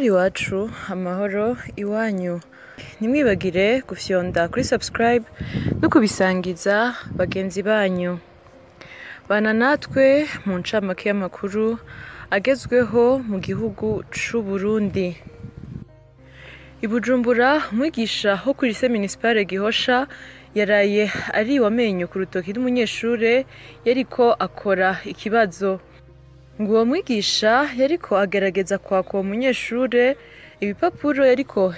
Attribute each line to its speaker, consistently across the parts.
Speaker 1: Amahoro iwacu, amahoro iwanyu. Ntimwibagire gufyonda kuri subscribe no kubisangiza bagenzi banyu. Bana natwe mu ncamake y'amakuru agezweho mu gihugu c'u Burundi. I Bujumbura, umwigisha wo kuri lycée municipale Gihosha yaraye ariwe amenyo ku rutoki n'umunyeshure yariko akora ikibazo. Ngo uwo mwigisha yariko agerageza kwaka uwo munyeshure ibipapuro yariko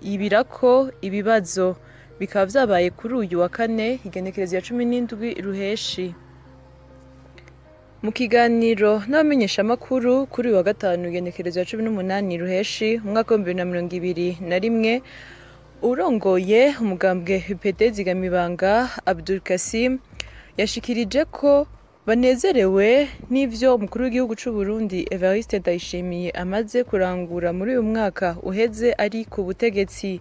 Speaker 1: yibirako ibibazo. Bikaba vyabaye kuri uyu wa kane, igenekerezo ya 17 Ruheshi. Mu kiganiro n'abamenyeshamakuru kuri uyu wa gatanu, igenekerezo ya 18 Ruheshi, umwaka w'2021, urongoye umugambwe UPD Zigamibanga Abdul Kasim yashikirije ko banezerewe n'ivyo umukuru w'igihugu c'u Burundi Evariste Ndayishimiye amaze kurangura muri uyu mwaka uheze ari ku butegetsi.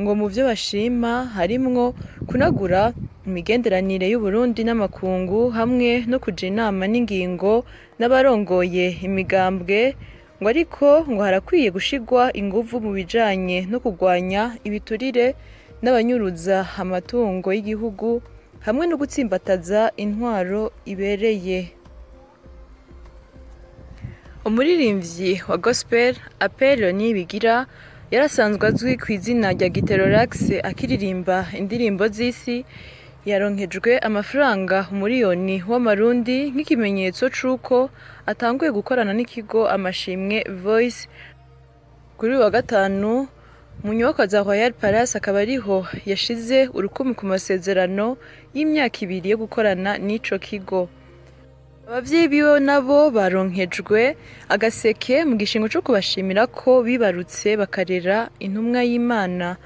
Speaker 1: Ngo mu vyo bashima harimwo kunagura imigenderanire y'Uburundi n'amakungu hamwe no kuja inama n'ingingo n'abarongoye imigambwe, ngo ariko ngo harakwiye gushirwa inguvu mu bijanye no kurwanya ibiturire n'abanyuruza amatungo y'igihugu hamwe no gutsimbataza intwaro ibereye. Umuririmvyi wa gospel Apel Nibigira yarasanzwe azwi kw'izina rya Giterorax akiririmba indirimbo z'isi, yaronkejwe amafaranga 1 miliyoni w'amarundi nk'ikimenyetso c'uko atanguye gukorana n'ikigo Amashimwe Voice. Kuri uyu wa gatanu, mu nyubakwa za Royal Palace, akaba ariho yashize urukumu ku masezerano y'imyaka 2 yo gukorana n'ico kigo. Abavyeyi biwe nabo baronkejwe agaseke mu gishingo co kubashimira ko bibarutse bakarera intumwa y'Imana.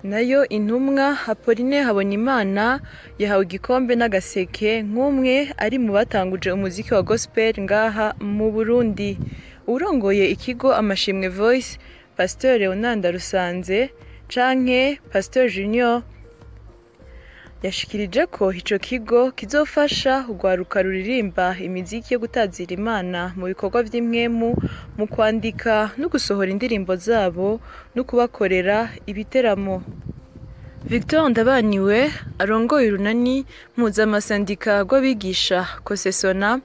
Speaker 1: Nayo intumwa Apolline Habonimana yahawe igikombe n'agaseke nk'umwe ari mu batanguje umuziki wa gospel ngaha mu Burundi. Uwurongoye ikigo Amashimwe Voice, Pasteur Leonard Rusanze canke Pasteur Junior, yashikirije ko ico kigo kizofasha urwaruka ruririmba imiziki yo gutazira Imana mu bikorwa vy'impwemu, mu kwandika no gusohora indirimbo zabo no kubakorera ibiteramo. Victor Ndabaniwe arongoye urunani mpuzamasendika rw'abigisha Kosesona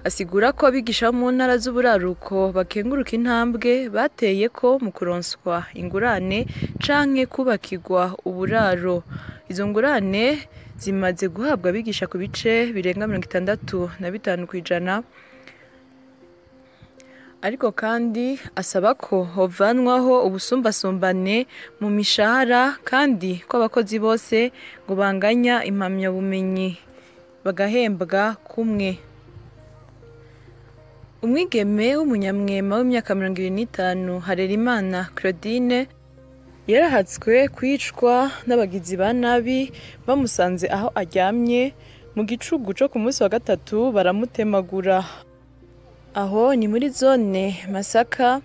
Speaker 1: asigura ko abigisha bo mu ntara z'uburaruko bakenguruka intambwe bateyeko mu kuronswa ingurane canke kubakirwa uburaro. Izo ngurane zimaze guhabwa abigisha ku bice birenga 65%, ariko kandi asaba ko hovanwaho ubusumbasumbane mu mishahara kandi ko abakozi bose ngo banganya impamyabumenyi bagahembwa kumwe. Umwigeme w'umunyamwema w'imyaka 25, Harerimana Claudine, yarahatswe kwicwa n'abagizi ba nabi bamusanze aho aryamye mu gicugu co ku munsi wa gatatu, baramutemagura. Aho ni muri zone Masaka.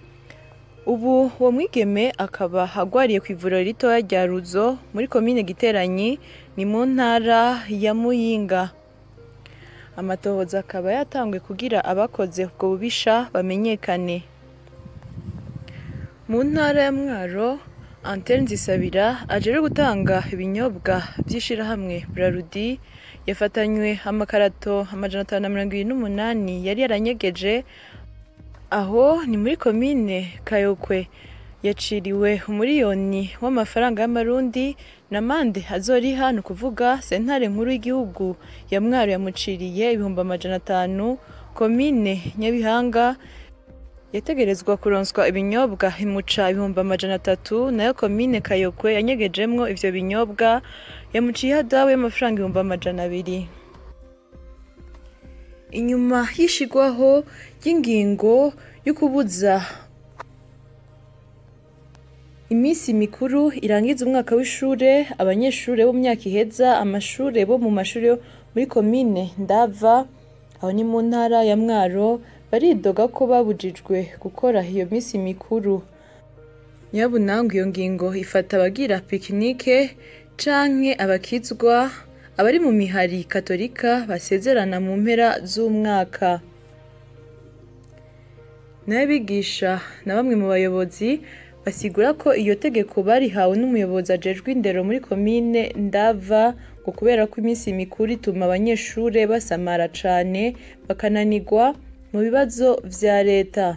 Speaker 1: Ubu uwo mwigeme akaba agwariye kw'ivuriro ritoya rya Ruzo muri komine Giteranyi, ni mu ntara ya Muyinga. Amatohoza akaba yatanguye kugira abakoze ubwo bubisha bamenyekane. Mu ntara ya Mwaro, Anterne Nzisabira ajejwe gutanga ibinyobwa vy'ishirahamwe Brarudi yafatanywe amakarato 528 yari yaranyegeje. Aho ni muri komine Kayokwe. Yaciriwe 1 miliyoni w'amafaranga y'amarundi n'amande azoriha, ni ukuvuga sentare nkuru y'igihugu ya Mwaro yamuciriye 500,000. Komine Nyabihanga yategerezwa kuronswa ibinyobwa imuca 300,000, nayo komine Kayokwe yanyegejemwo ivyo binyobwa yamuciye ihadabu y'amafaranga 200,000. Inyuma y'ishirwaho ry'ingingo yo kubuza imisi mikuru irangiza umwaka w'ishure, abanyeshure bo mu myaka iheza amashure bo mu mashure yo muri komine Ndava, aho ni mu ntara ya Mwaro, baridoga ko babujijwe gukora iyo misi mikuru. Nyabuna ngo iyo ngingo ifata abagira pikinike canke abakizwa, abari mu mihari katolika basezerana mu mpera z'umwaka. Nayo abigisha na bamwe mu bayobozi basigura ko iyo tegeko barihawe n'umuyobozi ajejwe indero muri komine Ndava, ngo kubera ko iminsi mikuru ituma abanyeshure basamara cane bakananirwa mu bibazo vya leta.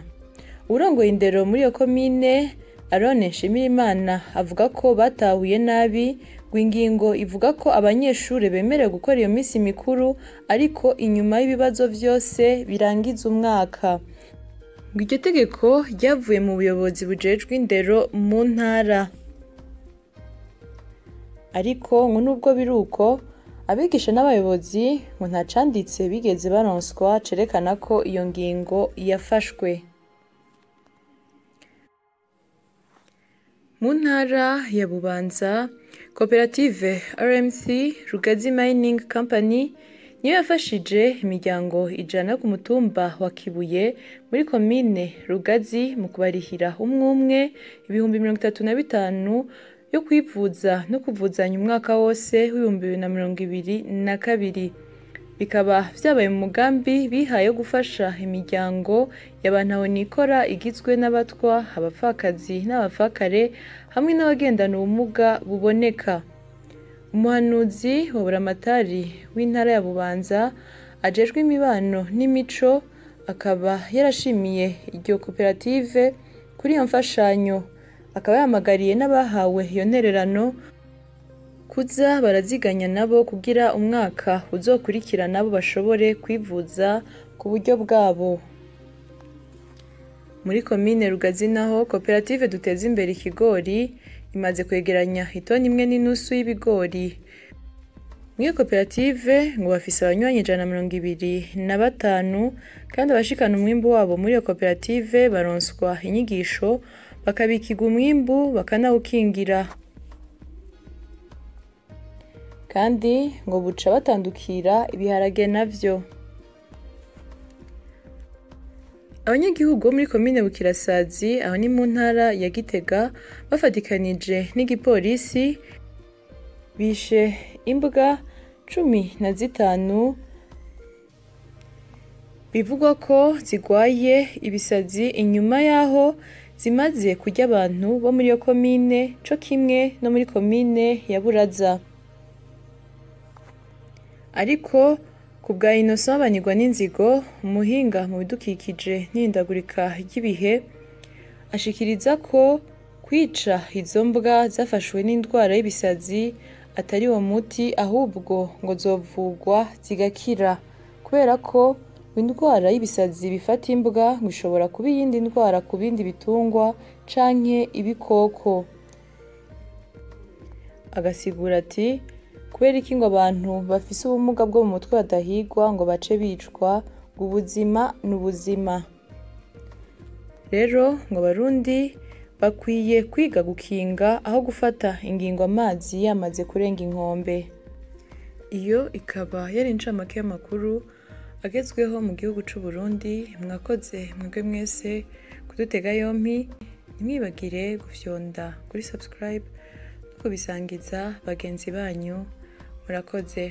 Speaker 1: Uwurongoye indero muri iyo komine, Arone Nshimirimana, avuga ko batahuye nabi ngo ingingo ivuga ko abanyeshure bemerewe gukora iyo minsi mikuru ariko inyuma y'ibibazo vyose birangiza umwaka. Ngo iryo tegeko ryavuye mu buyobozi bujejwe indero mu ntara. Ariko ngo nubwo biri uko, abigisha n'abayobozi ngo nta canditse bigeze baronswa cerekana ko iyo ngingo yafashwe. Mu ntara ya Bubanza, koperative RMC Rugazi Mining Company niyo yafashije imiryango 100 ku mutumba wa Kibuye muri komine Rugazi mu kubarihira umwe umwe 35,000 yo kwivuza no kuvuzanya umwaka wose w'2022. Bikaba vyabaye mu mugambi bihaye wo gufasha imiryango y'abantahonikora igizwe n'abatwa, abapfakazi n'abapfakare hamwe n'abagendana ubumuga buboneka. Umuhanuzi wa Buramatari w'intara ya Bubanza ajejwe imibano n'imico akaba yarashimiye iryo koperative kuri iyo mfashanyo, akaba yahamagariye n'abahawe iyo ntererano kuza baraziganya nabo kugira umwaka uzokurikira nabo bashobore kwivuza ku buryo bwabo. Muri komine Rugazi naho, koperative Duteze Imbere Ikigori imaze kwegeranya itoni 1.5 y'ibigori. Muri iyo koperative ngo bafise abanywanyi 125, kandi abashikana umwimbu wabo muri iyo koperative baronswa inyigisho, bakabikirwa umwimbu bakanawukingira. Kandi ngo buca batandukira ibiharage navyo. Abanyagihugu bo muri komine Bukirasazi, aho ni mu ntara ya Gitega, bafatikanije n'igipolisi bishe imbwa 15 bivugwa ko zigwaye ibisazi inyuma yaho zimaze kurya abantu bo muri iyo komine co kimwe no muri komine ya Buraza. Ariko ku bwa Innocent Banigwa n'Inzigo, umuhinga mu bidukikije n'ihindagurika ry'ibihe, ashikiriza ko kwica izo mbwa zafashwe n'indwara y'ibisazi atari wo muti, ahubwo ngo zovugwa zigakira, kubera ko indwara y'ibisazi bifata imbwa ngo ishobora kuba iyindi ndwara ku bindi bitungwa canke ibikoko. Agasigura ati: kubera iki ngo abantu bafise ubumuga bwo mu mutwe badahigwa ngo bace bicwa, ngo ubuzima ni ubuzima. Rero ngo abarundi bakwiye kwiga gukinga aho gufata ingingo amazi yamaze kurenga inkombe. Iyo ikaba yari incamake y'amakuru agezweho mu gihugu c'u Burundi. Mwakoze mwebwe mwese kudutega yompi, ntimwibagire gufyonda kuri subscribe no kubisangiza bagenzi banyu. Murakoze.